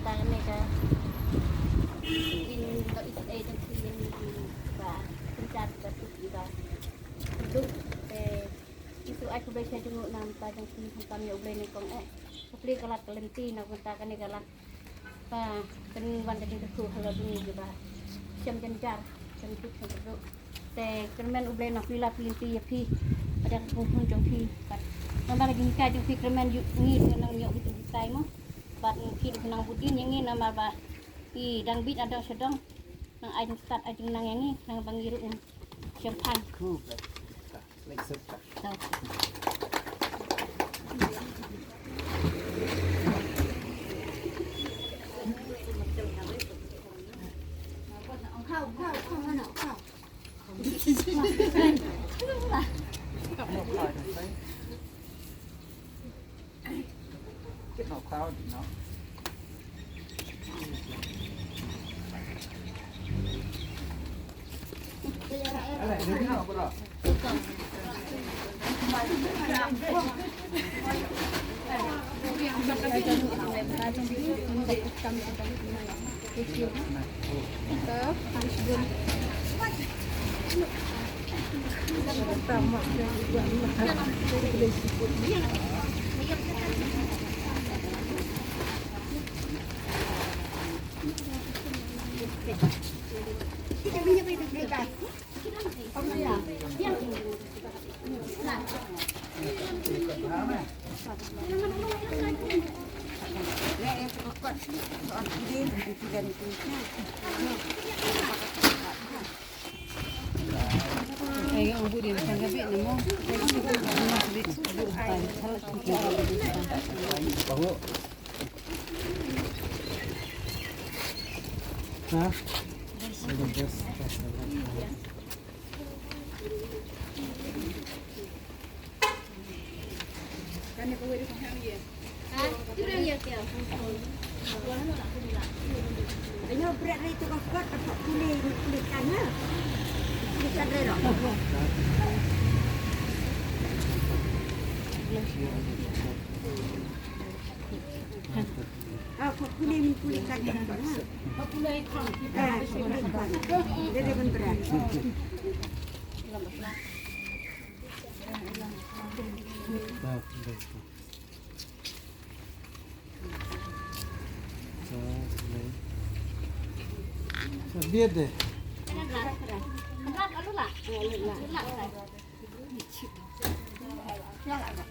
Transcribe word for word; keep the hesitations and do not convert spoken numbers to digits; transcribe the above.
Tang ne ka in ka is ei dang ki in ba kun ka ba tu ba tu te isu ai ku bai sha jung nam ta jang ki hum tam yo bai ne kong eh. Ka pli ka lat ka lenti na kun ta ka ne ka lat. Ba kan wan ka jingkyrkhu halor jong ngi ba shem jynjar, shem duk, shem pyrduh. Te kyrmen U Blei nang pynlap pynlynti ïa phi. Bad ïa ka kynhun jong phi. Bad namar ka jinghikai jong phi kyrmen ïoh ngi te nang ïoh ki jinghikai mo. Bad phi dei nang budin ïa ngi namar ba i dang bit adong shadong. Nang ai jingstad ai jingnang ïa ngi nang ba ngi ruh ngi shem pang. Cool, like, like, like,